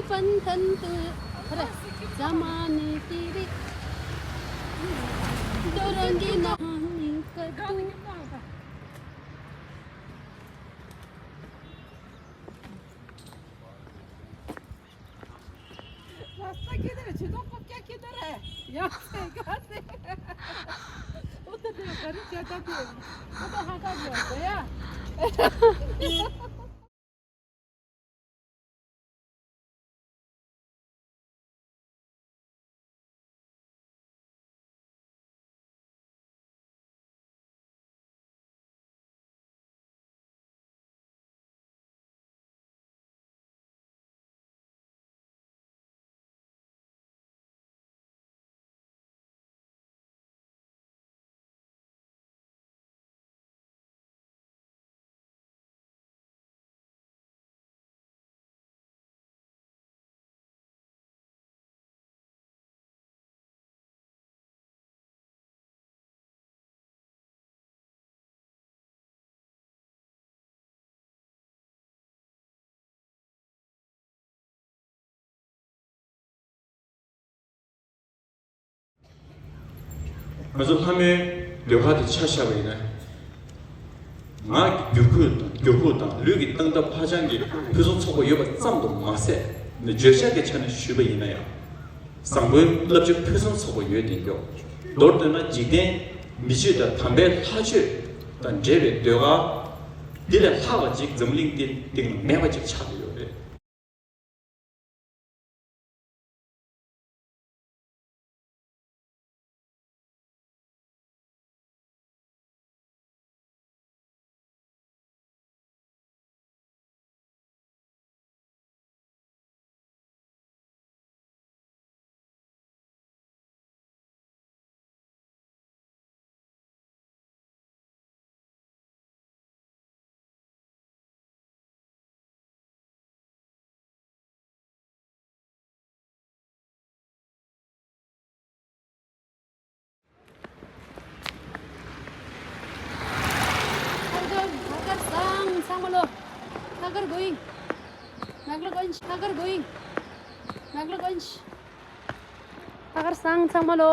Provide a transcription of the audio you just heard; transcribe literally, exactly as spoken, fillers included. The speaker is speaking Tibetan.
पन्थन्तु खर जमाने तेरे दो रंगी नहाने का तू। रास्ता किधर है? छुटो को क्या किधर है? यहाँ से, कहाँ से? उधर देखो, गाड़ी चढ़ता भी है। वो तो हाँ का भी होता है। ང་ཚོ་ལྷ་མོའི་ཟློས་གར་དེ་ཆ་བཞག་པ་ཡིན་ན། ངག་གི་འགྱུར་ཁུག་དང་འགྱུར་ཁུག་དང་ལུས་ཀྱི་སྟངས་སྟབས་ཧ་ཅང་གི་ཕུན་སུམ་ཚོགས་པ་ཡོད་པ་ཙམ་དུ་མ་ཟད། བརྗོད་བྱ་གི་ཆ་ནས་ཞུས་པ་ཡིན་ན་ཡང་། བཟང་པོའི་བསླབ་བྱ་ཕུན་སུམ་ཚོགས་པ་ཡོད་དེ་མགྱོགས། མདོར་བསྡུས་ན་འཇིག་རྟེན་མི་ཆོས་དང་དམ་པའི་ལྷ་ཆོས་དང་འབྲེལ་བའི་ཟློས་གར་འདི་ལས་ལྷག་པ་ཅིག་འཛམ་གླིང་འདི་སྟེང་ལ་མེད་པ་ཅིག་ཆགས་ཀྱི་ཡོད་རེད། ཐག་གར་ཐག་གར་སང་ཚང་མ་ལོ། ཐག་གར་གོ་ཡིན། ནག་ལ་གོན་ཐག་གར་གོ་ཡིན། ནག་ལ་གོན། ཐག་གར་སང་ཚང་མ་ལོ།